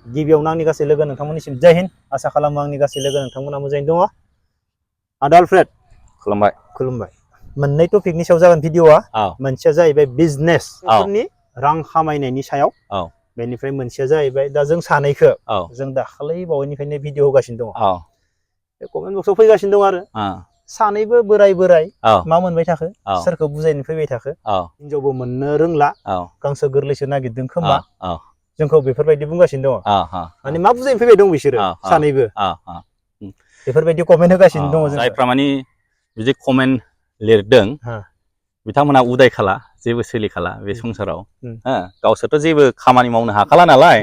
गिबियावनो आंनि गासै लोगो नोंथांमोननिसिम जय हिन्द आसा खालामो आंनि गासै लोगो नोंथांमोना मोजाङैनो दङ आदा आलफ्रेड खुलुमबाय मोननै टपिकनि सायाव जागोन भिडिअआ मोनसेया जाहैबाय बिजनेस फोरनि रां खामायनायनि सायाव बेनिफ्राय मोनसेया जाहैबाय दा जों सानैखौ जों दाखालै बावैनिफ्रायनो भिडिअ होगासिनो दङ बे कमेन्ट बक्सआव फैगासिनो दं आरो सानैबो बोराय मा मोनबाय थाखो सोरखौ बुजायनो फैबाय थाखो हिनजावबो मोननो रोंला गांसो गोरलैसो नागिरदों खोमा जोंखौ बेफोरबायदि बुंगासिनो दङ माने मा बुजायनो फैबाय दं बिसोरो सानैबो बेफोरबायदि कमेन्ट होगासिनो दङ जायफ्रा माने बिदि कमेन्ट लिरदों बिथांमोना उदाय खाला जेबो सोलिखाला बे संसाराव गावसोरथ' जेबो खामानि मावनो हाखाला नालाय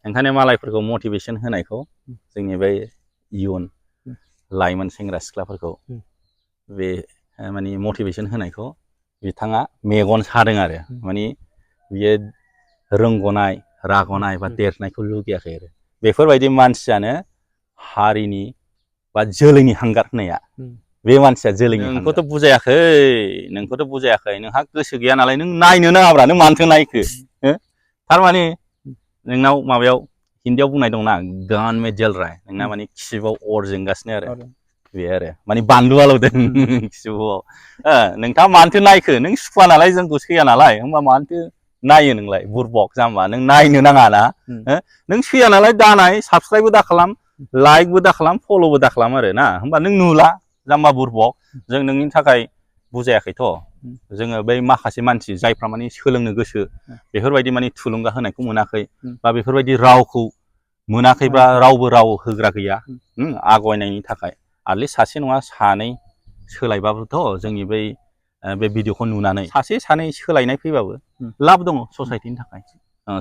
ओंखायनो मालायफोरखौ मटिभेसन होनायखौ जोंनि बे इयुन लाइमोन सेंग्रा सिख्लाफोरखौ बे माने मटिभेसन होनायखौ बिथाङा मेगन सादों आरो माने बियो रोंग'नाय राग'नाय बा देरनायखौ लुगैयाखै आरो बेफोरबायदि मानसियानो हारिनि बा जोलैनि हांगार होनाया बे मानसिया जोलैनि नोंखौथ' बुजायाखै नोंहा गोसो गैया नालाय नों नायनो नाङाब्रा नों मानोथो नायखो थारमाने नोंनाव माबायाव हिन्दीयाव बुंनाय दंना गान में जल रहा है नोंना माने खिसिबाव अर जोंगासिनो आरो बे आरो माने बानलु आलौदों खिसिबाव नोंथाङा मानोथो नायखो नों सुखुवा नालाय जोंखौ सैया नालाय होमबा मानोथो नायो नोंलाय बुरबक जाम्बा नों नायनो नाङा ना नों सैया नालाय दानाय साबसक्राइबबो दा खालाम लाइकबो दा खालाम फल'बो दा खालाम आरो ना होमबा नों नुला जाम्बा बुरबक जों नोंनि थाखाय बुजायाखैथ' जोङो बै माखासे मानसि जायफ्रा माने सोलोंनो गोसो बेफोरबायदि माने थुलुंगा होनायखौ मोनाखै बा बेफोरबायदि रावखौ मोनाखैबा रावबो राव होग्रा गैया आगयनायनि थाखाय आटलिस्ट सासे नङा सानै सोलायबाबोथ' जोंनि बे भिडिअखौ नुनानै सासे सानै सोलायनाय फैबाबो लाब दङ ससाइटिनि थाखाय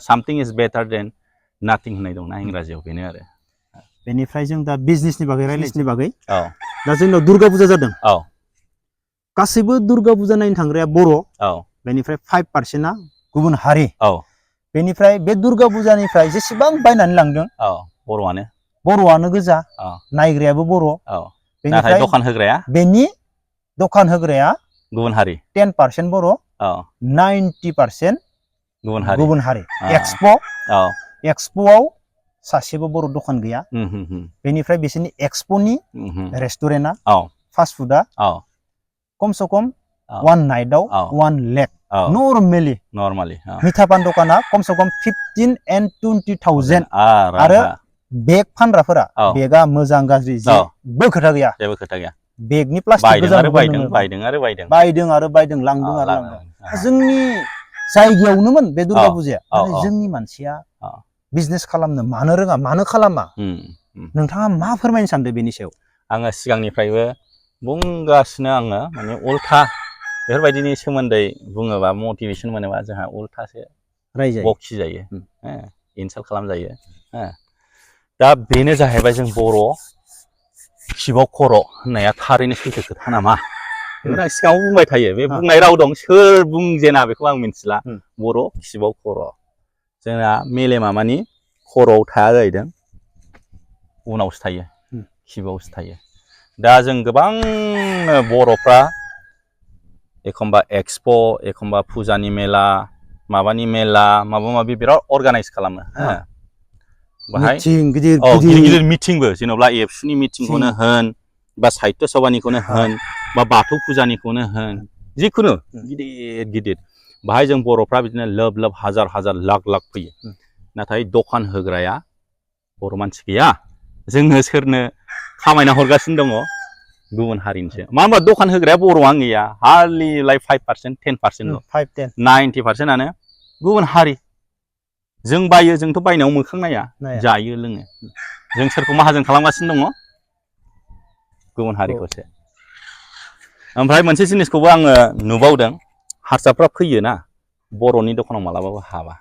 सामथिं इज बेटार देन नाथिं होननाय दंना इंराजियाव बेनो आरो बेनिफ्राय जों दा बिजनेसनि बागै रायज्लायनि बागै दा जोंनाव दुर्गा फुजा जादों गासैबो दुर्गा फुजा नायनो थांग्राया बर' बेनिफ्राय 5%आ गुबुन हारि बेनिफ्राय बे दुर्गा फुजानिफ्राय जेसेबां बायनानै लांदों बर'आनो गोजा नायग्रायाबो बर' नाथाय दखान होग्राया बेनि दखान होग्राया गुबुन हारि 10% बर' 90% गुबुन हारि एक्सप'आव सासेबो बर' दखान गैया बेनिफ्राय बिसोरनि एक्सप'नि रेस्टुरेन्टआ फास्ट फुडा खमसे खम 1 नाइटआव 1 लाख नर्मेलि मिथा पान दखाना खमसे खम 15 and 20,000 आरो बेग फानग्राफोरा बेगा मोजां गाज्रि जेबो खोथा गैया बेगनि प्लास्टिक गोजा बायदों आरो बायदों लांदों आरो लांदों जोंनि जायगायावनोमोन बे दुर्गा फुजाया जोंनि मानसिया बिजनेस खालामनो मानो रोङा मानो खालामा नोंथाङा मा फोरमायनो सानदों बेनि सायाव आङो सिगांनिफ्रायबो बुंगासिनो आङो माने उल्था बेफोरबायदिनि सोमोन्दै बुङोबा मटिभेसन मोनोबा जोंहा उल्थासो बखि जायो इनसाल्ट खालामजायो दा बेनो जाहैबाय जों बर' खिबाव खर' होननाया थारैनो सैथो खोथा नामा बेखौनो आं सिगाङाव बुंबाय थायो बे बुंनाय राव दं सोर बुंजेना बेखौ आं मिथिला बर' खिबाव खर' जोंना मेलेमा मानि खर'आव थाया जाहैदों उनावसो थायो खिबावसो थायो दा जों गोबां बर'फ्रा एखमबा एक्सप' एखमबा फुजानि मेला माबानि मेला माबा माबि बिराद अर्गानाइज खालामो बाहाय गिदिर मिटिंबो जेन'बा एबसुनि मिटिंखौनो होन बा साहित्य सभानिखौनो होन बा बाथौ फुजानिखौनो होन जिखुनु गिदिर गिदिर बाहाय जों बर'फ्रा बिदिनो लोब लोब हाजार हाजार लाख लाख फैयो नाथाय दखान होग्राया बर' मानसि गैया जोङो सोरनो खामायना हरगासिनो दङ गुबुन हारिनिसो मानो होनबा दखान होग्राया बर'आनो गैया हार्डलि लाइक 5% 10%ल' 90%आनो गुबुन हारि जों बायो जोंथ' बायनायाव मोखां नाया जायो लोङो जों सोरखौ माहाजोन खालामगासिनो दङ गुबुन हारिखौसो ओमफ्राय मोनसे जिनिसखौबो आङो नुबावदों हारसाफ्रा फैयोना बर'नि दखानाव मालाबाबो हाबा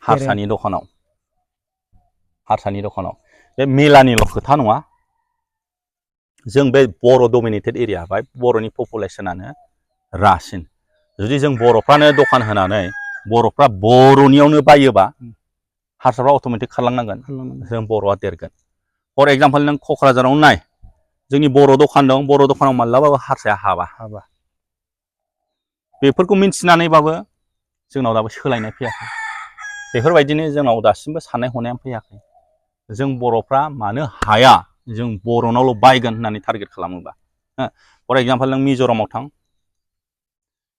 हारसानि दखानाव बे मेलानिल' खोथा नङा जों बे बर' डमिनेटेड एरिया बा बर'नि पपुलेसनानो रासिन जुदि जों बर'फ्रानो दखान होनानै बर'फ्रा बर'नियावनो बायोबा हारसाफ्रा अट'मेटिक खारलांनांगोन जों बर'आ देरगोन फर एग्जाम्पल नों क'क्राझारावनो नाय जोंनि बर' दखान दं बर' दखानाव माब्लाबाबो हारसाया हाबा बेफोरखौ मिन्थिनानैबाबो जोंनाव दाबो सोलायनाय फैयाखै बेफोरबायदिनो जोंनाव दासिमबो साननाय हनायानो फैयाखै जों बर'फ्रा मानो हाया जों बर'नावल' बायगोन होननानै टारगेट खालामोबा फर एग्जाम्पल नों मिज'रामाव थां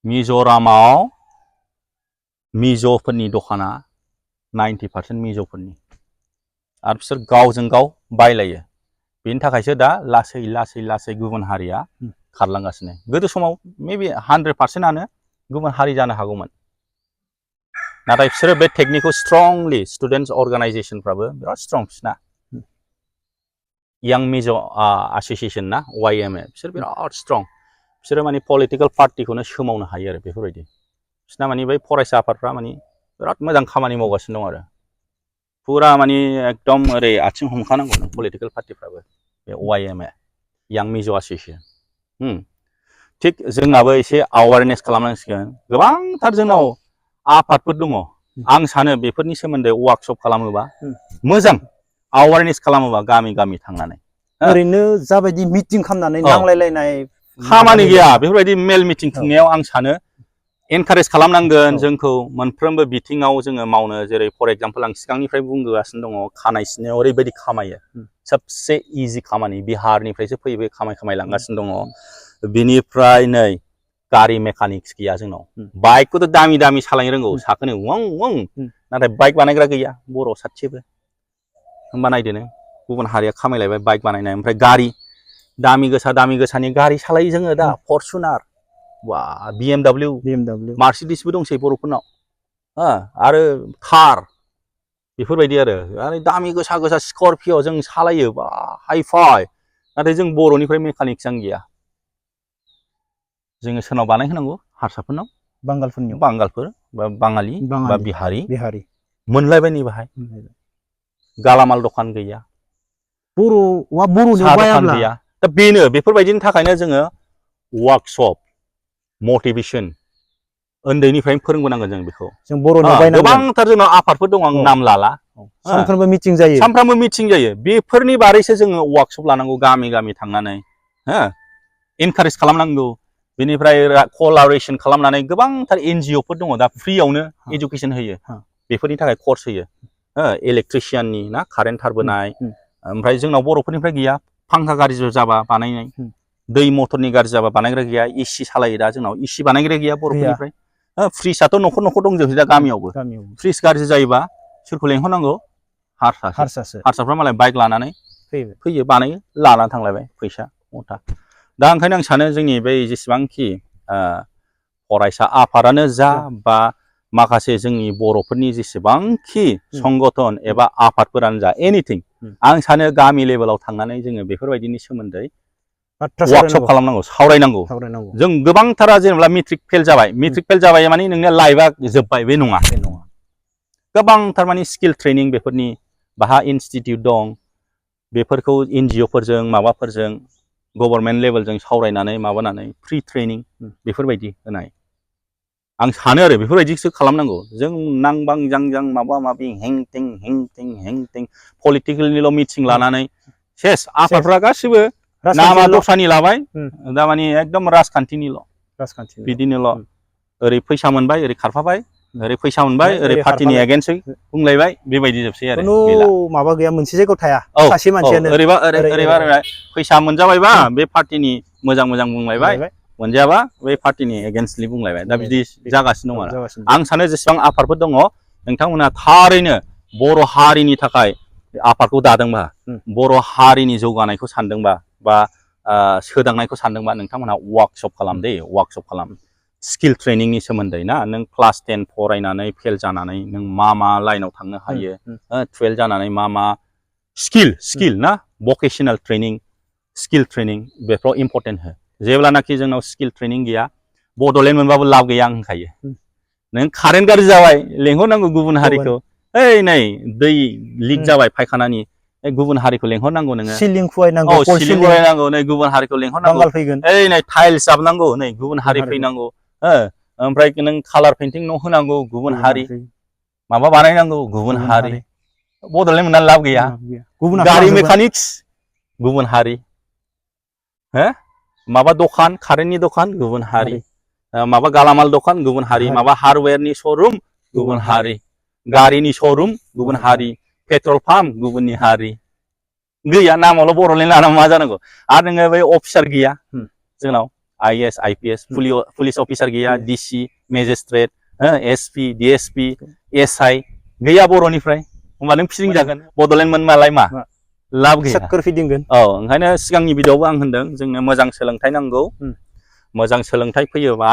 मिज'रामाव मिज'फोरनि दखाना 90% मिज'फोरनि आरो बिसोर गावजों गाव बायलायो बेनि थाखायसो दा लासै लासै लासै गुबुन हारिया खारलांगासिनो गोदो समाव मेबि 100%आनो गुबुन हारि जानो हागौमोन नाथाय बिसोरो बे टेकनिकखौ स्ट्रंलि स्टुडेन्टस अर्गानाइजेसनफ्राबो बिराद स्ट्रं बिसोरना यां मिज' एस'सिएशन ना YMA बिसोर बिराद स्ट्रं बिसोरो माने पलिटिकेल पार्टिखौनो सोमावनो हायो आरो बेफोरबायदि बिसोरना माने बै फरायसा आफादफ्रा माने बिराद मोजां खामानि मावगासिनो दं आरो फुरा माने एकदम ओरै आथिं हमखानांगौ नों पलिटिकेल पार्टिफ्राबो बे YMA यां मिज' एस'सिएशन थिग जोंनाबो एसे एवारनेस खालामनांसिगोन गोबांथार जोंनाव आफादफोर दङ आं सानो बेफोरनि सोमोन्दै वार्कशप खालामोबा मोजां एवारनेस खालामोबा गामि गामि थांनानै ओरैनो जाबायदि मिटिं खालामनानै नांलायलायनाय खामानि गैया बेफोरबायदि मेल मिटिं खुंनायाव आं सानो एनकारेज खालामनांगोन जोंखौ मोनफ्रोमबो बिथिङाव जोङो मावनो जेरै फर एग्जाम्पल आं सिगांनिफ्राय बुंबोगासिनो दङ खानाय सिननायाव ओरैबायदि खामायो सबसे इजि खामानि बिहारनिफ्रायसो फैयो बे खामायलांगासिनो दङ बिनिफ्राय नै गारि मेकानिक्स गैया जोंनाव बाइकखौथ' दामि दामि सालायनो रोंगौ साखोनो वं वं नाथाय बाइक बानायग्रा गैया बर' सासेबो होमबा नायदो नों गुबुन हारिया खामायलायबाय बाइक बानायनाय ओमफ्राय गारि दामि गोसानि गारि सालायो जोङो दा फरचुनार बा BMW मार्सिडिसबो दंसै बर'फोरनाव आरो थार बेफोरबायदि आरो दामि गोसा स्करपिय' जों सालायो बा हाइ फाइ नाथाय जों बर'निफ्राय मेकानिक्सआनो गैया जोङो सोरनाव बानायहोनांगौ हारसाफोरनाव बांगालफोर बा बाङालि बा बिहारि मोनलायबाय नै बाहाय गालामाल दखान गैया साहा दखान गैया दा बेनो बेफोरबायदिनि थाखायनो जोङो वार्कशप मटिभेसन उन्दैनिफ्रायनो फोरोंबोनांगोन जों बेखौ गोबांथार जोंनाव आफादफोर दं आं नाम लाला सानफ्रोमबो मिटिं जायो बेफोरनि बारैसो जोङो वार्कशप लानांगौ गामि गामि थांनानै एनकारेज खालामनांगौ बेनिफ्राय कलाबरेसन खालामनानै गोबांथार NGOफोर दङ दा फ्रियावनो इडुकेसन होयो बेफोरनि थाखाय कर्स होयो इलेक्ट्रिसियाननि ना कारेन्ट थार बोनाय ओमफ्राय जोंनाव बर'फोरनिफ्राय गैया फांखा गाज्रि जाबा बानायनाय दै मटरनि गाज्रि जाबा बानायग्रा गैया एसि सालायो दा जोंनाव एसि बानायग्रा गैया बर'फोरनिफ्राय फ्रिजआथ' न'खर न'खर दंजोबसै दा गामियावबो फ्रिज गाज्रि जायोबा सोरखौ लेंहरनांगौ हारसाफ्रा मालाय बाइक लानानै फैयो बानायो लानानै थांलायबाय फैसा मथा दा ओंखायनो आं सानो जोंनि बै जेसेबांखि फरायसा आफादानो जा बा माखासे जोंनि बर'फोरनि जेसेबांखि संगठन एबा आफादफोरानो जा एनिथिं आं सानो गामि लेभेलाव थांनानै जोङो बेफोरबायदिनि सोमोन्दै वार्कशप खालामनांगौ सावरायनांगौ जों गोबांथारा जेनेबा मेट्रिक फेल जाबाय माने नोंनिया लाइफआ जोब्बाय बे नङा गोबांथार माने स्किल ट्रेनिं बेफोरनि बाहा इनस्टिटिउट दं बेफोरखौ NGOफोरजों माबाफोरजों गभर्नमेन्ट लेभेलजों सावरायनानै माबानानै फ्रि ट्रेनिं बेफोरबायदि होनाय आं सानो आरो बेफोरबायदिसो खालामनांगौ जों नांबां जांजां माबा माबि हें टें पलिटिकेलनिल' मिटिं लानानै सेस आफादफ्रा गासिबो नामा दस्रानि लाबाय दा माने एकदम राजखान्थिनिल' बिदिनोल' ओरै फैसा मोनबाय ओरै खारफाबाय ओरै फैसा मोनबाय ओरै पार्टिनि एगेन्स्टै बुंलायबाय बेबायदि जोबसै आरो माबा गैया मोनसे जायगायाव थाया सासे मानसियानो ओरैबा फैसा मोनजाबायबा बे पार्टिनि मोजां बुंलायबाय मोनजायाबा बै पार्टिनि एगेन्स्टलि बुंलायबाय दा बिदि जागासिनो दं आरो आं सानो जेसेबां आफादफोर दङ नोंथांमोनहा थारैनो बर' हारिनि थाखाय आफादखौ दादोंबा बर' हारिनि जौगानायखौ सानदोंबा बा सोदांनायखौ सानदोंबा नोंथांमोनहा वार्कशप खालाम स्किल ट्रेनिंनि सोमोन्दै ना नों क्लास 10 फरायनानै फेल जानानै नों मा लाइनाव थांनो हायो 12 जानानै मा स्किल ना भकेसनेल ट्रेनिं स्किल ट्रेनिं बेफोराव इम्परटेन्ट हो जेब्लानाखि जोंनाव स्किल ट्रेनिं गैया बड'लेण्ड मोनबाबो लाब गैया आं होनखायो नों कारेन्ट गाज्रि जाबाय लेंहरनांगौ गुबुन हारिखौ ओइ नै दै लिक जाबाय फायखानानि गुबुन हारिखौ लेंहरनांगौ नोङो सिलिं खुवायनांगौ नै गुबुन हारिखौ लेंहरनांगौ ओइ नै टाइल्स जाबनांगौ नै गुबुन हारि फैनांगौ ओमफ्राय नों कालार पेइन्टिं न' होनांगौ गुबुन हारि माबा बानायनांगौ गुबुन हारि बड'लेण्ड मोननानै लाब गैया गारि मेकानिक्स गुबुन हारि माबा दखान कारेन्टनि दखान गुबुन हारि माबा गालामाल दखान गुबुन हारि माबा हार्डवेरनि श'रुम गुबुन हारि गारिनि श'रुम गुबुन हारि, पेट्रल पाम्प गुबुननि हारि, गैया नामावल' बर'लेण्ड लाना मा जानांगौ। आरो नोङो बै अफिसार गैया जोंनाव, IAS, IPS, पुलिस अफिसार गैया, DC, magistrate, SP, DSP, SI गैया बर'निफ्राय, होमबा नों फिदिंजागोन बड'लेण्ड मोनमालाय मा लाब गैया। सोर फिदिंगोन। औ ओंखायनो सिगांनि भिडिअ'आवबो आं होनदों जोंनो मोजां सोलोंथाइ नांगौ। मोजां सोलोंथाइ फैयोबा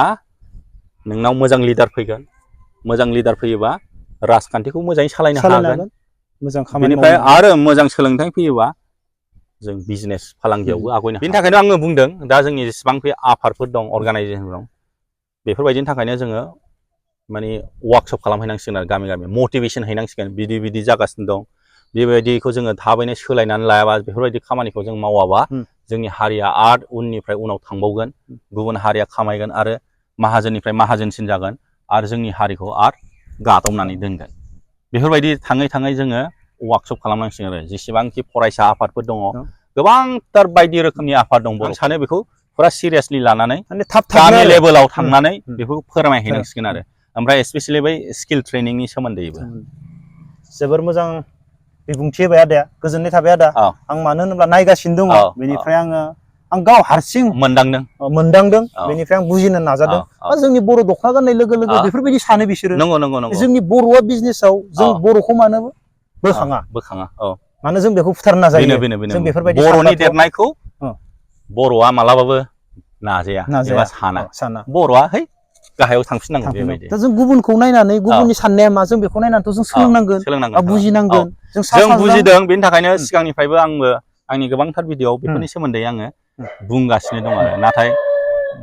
नोंनाव मोजां लिडार फैगोन, मोजां लिडार फैयोबा राजखान्थिखौ मोजाङै सालायनो हागोन। मोजां खामानि बेनिफ्राय आरो मोजां सोलोंथाइ फैयोबा जों बिजनेस फालांगियावबो आवगायनो हागोन। बेनि थाखायनो आङो बुंदों दा जोंनि जेसेबांखि आफादफोर दं, अर्गानाइजेसन दं, बेफोरबायदिनि थाखायनो जोङो माने वार्कशप खालामहैनांसिगोन आरो गामि गामि मटिभेसन हैनांसिगोन, बिदि बिदि जागासिनो दं, बेबायदिखौ जोङो थाबैनो सोलायनानै लायाबा, बेफोरबायदि खामानिखौ जों मावाबा जोंनि हारिया आरो उननिफ्राय उनाव थांबावगोन, गुबुन हारिया खामायगोन आरो माहाजोननिफ्राय माहाजोनसिन जागोन आरो जोंनि हारिखौ आरो गादबनानै दोनगोन। बेफोरबायदि थाङै थाङै जोङो वार्कशप खालामनांसिगोन आरो जेसेबांखि फरायसा आफादफोर दङ, गोबांथार बायदि रोखोमनि आफाद दं। आं सानो बेखौ फुरा सिरियासलि लानानै गामि लेभेलाव थांनानै बेखौ फोरमायहैनांसिगोन आरो ओमफ्राय स्पेसियेलि बै स्किल ट्रेनिंनि सोमोन्दैबो। जोबोर मोजां बिबुंथि होबाय आदाया, गोजोननाय थाबाय आदा। आं मानो होनोब्ला नायगासिनो दङ, बेनिफ्राय आं गाव हारसिं मोनदांदों, बेनिफ्राय आं बुजिनो नाजादों। जोंनि बर' दख'ना गाननाय लोगो लोगो बेफोरबायदि सानो बिसोरो, जोंनि बर'आ बिजनेसाव जों बर'खौ मानो बोखाङा, मानो जों बेखौ फुथारनो नाजायो। जों बेफोरबायदि बर'नि देरनायखौ बर'आ मालाबाबो नाजाया एबा साना, बर'आ है गाहायाव थांफिननांगौ बेबायदि। दा जों गुबुनखौ नायनानै, गुबुननि साननाया मा, जों बेखौ नायनानैथ' जों सोलोंनांगोन, बुजिनांगोन। जों बुजिदों, बेनि थाखायनो सिगांनिफ्रायबो आंबो आंनि गोबांथार भिडिअ'आव बेफोरनि सोमोन्दै आङो बुंगासिनो दं आरो, नाथाय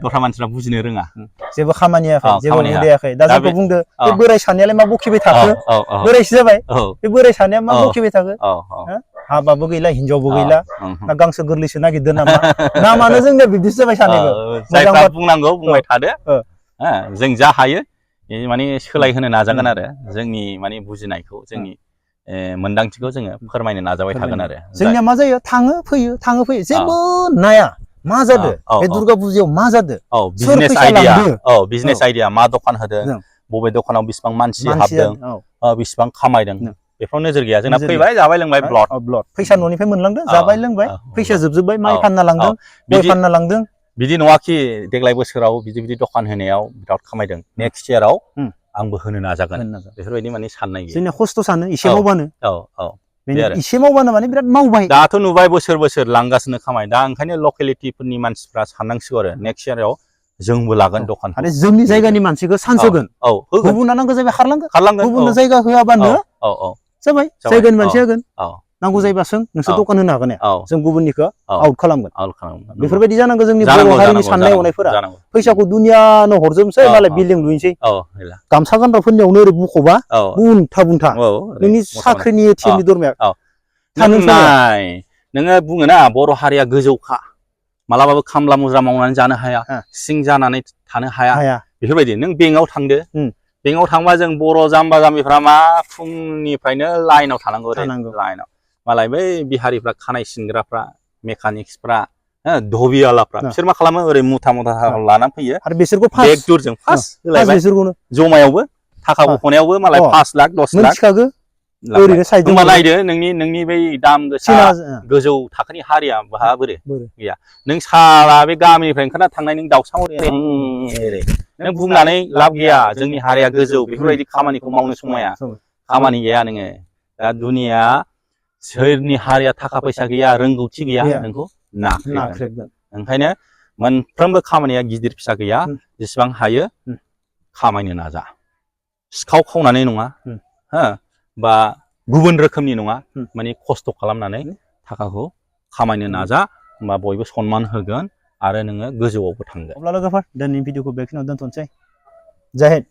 दस्रा मानसिफ्रा बुजिनो रोङा, जेबो खामानि होयाखै, जेबो उदायाखै। दा जोंखौ बुंदो बे बोराय सानैयालाय मा बखिबाय थाखो, बोरायसो जाबाय, बे बोराय सानैया मा बखिबाय थाखो, हाबाबो गैला, हिनजावबो गैला, ना गांसो गोरलैसो नागिरदो नामा, नामानो जोंनिया बिदिसो जाबाय सानैबो। जायफ्रा बुंनांगौ बुंबाय थादो, जों जा हायो माने सोलायहोनो नाजागोन आरो जोंनि माने बुजिनायखौ, जोंनि मोन्दांथिखौ जोङो फोरमायनो नाजाबाय थागोन आरो। जोंनिया मा जायो, थाङो फैयो जेबो नाया मा जादो, बे दुर्गा फुजायाव मा जादो, सोर फैसा लांदो, बिजनेस आइडिया, मा दखान होदों, बबे दखानाव बेसेबां मानसि हाबदों, बेसेबां खामायदों, बेफोराव नोजोर गैया। जोंना फैबाय, जाबाय लोंबाय, ब्लड फैसा न'निफ्राय मोनलांदों, जाबाय लोंबाय, फैसा जोबजोब्बाय, माइ फानना लांदों, गय फानना लांदों। बिदि नङाखि देग्लाय बोसोराव बिदि दखान होनायाव बिराद खामायदों, नेक्स्ट इयाराव आंबो होनो नाजागोन, बेफोरबायदि माने साननाय गैया। जोंनिया खस्थ' सानो, एसे मावबानो, आरो एसे मावबानो माने बिराद मावबाय। दाथ' नुबाय बोसोर बोसोर लांगासिनो खामाय, दा ओंखायनो लकेलिटिफोरनि मानसिफ्रा साननांसिगौ आरो नेक्स्ट इयाराव जोंबो लागोन दखान। आरो जोंनि जायगानि मानसिखौ सानसोगोन, गुबुना नांगौ जायोबा खारलांगोन, गुबुननो जायगा होआबानो जाबाय, जायगानि मानसिया होगोन, नांगौ जायोबा सों, नोंसोर दखान होनो हागोन, जों गुबुननिखौ आउट खालामगोन। बेफोरबायदि जानांगौ जोंनि बर' हारिनि साननाय हनायफोरा। फैसाखौ दुनियानो हरजोबनोसै, मालाय बिल्डिं लुनोसै, गामसा गानग्राफोरनियावनो ओरै बुख'बा बुंथा नोंनि साख्रिनि एटिएमनि दरमाया नोङो बुङोना बर' हारिया गोजौखा, मालाबाबो खामला मुज्रा मावनानै जानो हाया, सिं जानानै थानो हाया, बेफोरबायदि। नों बेंकआव थांदो, बेंकआव थांबा जों बर' जाम्बा जाम्बिफ्रा मा फुंनिफ्रायनो लाइनाव थानांगौ, लाइनाव। मालाय बै बिहारिफ्रा, खानाय सिनग्राफ्रा, मेकानिक्सफ्रा, धबियालाफ्रा, बिसोर मा खालामो, ओरै मुथा लानानै फैयो, आरो बिसोरखौ बेग दुरजों फार्स्ट होलायबाय, जमायावबो थाखा बख'नायावबो मालाय 5 लाख 10 लाख ओरैनो साइड होमबा नायदो नोंनि बै दाम गोसा गोजौ थाखोनि हारिया बहा बोरो गैया। नों साला बे गामिनिफ्राय ओंखारना थांनाय नों दाउसा नों बुंनानै लाब गैया, जोंनि हारिया गोजौ, बेफोरबायदि खामानिखौ मावनो समाया, खामानि गैया नोङो। दा दुनिया सोरनि हारिया थाखा फैसा गैया, रोंगौथि गैया, नोंखौ नाख्रेबगोन। ओंखायनो मोनफ्रोमबो खामानिया गिदिर फिसा गैया, जेसेबां हायो खामायनो नाजा। सिखाव खावनानै नङा, बा गुबुन रोखोमनि नङा, माने खस्थ' खालामनानै थाखाखौ खामायनो नाजा, होमबा बयबो सनमान होगोन आरो नोङो गोजौआवबो थांगोन। अब्ला लोगोफोर दिनैनि भिडिअखौ बेखिनियाव दोनथ'नोसै। जय हिन्द।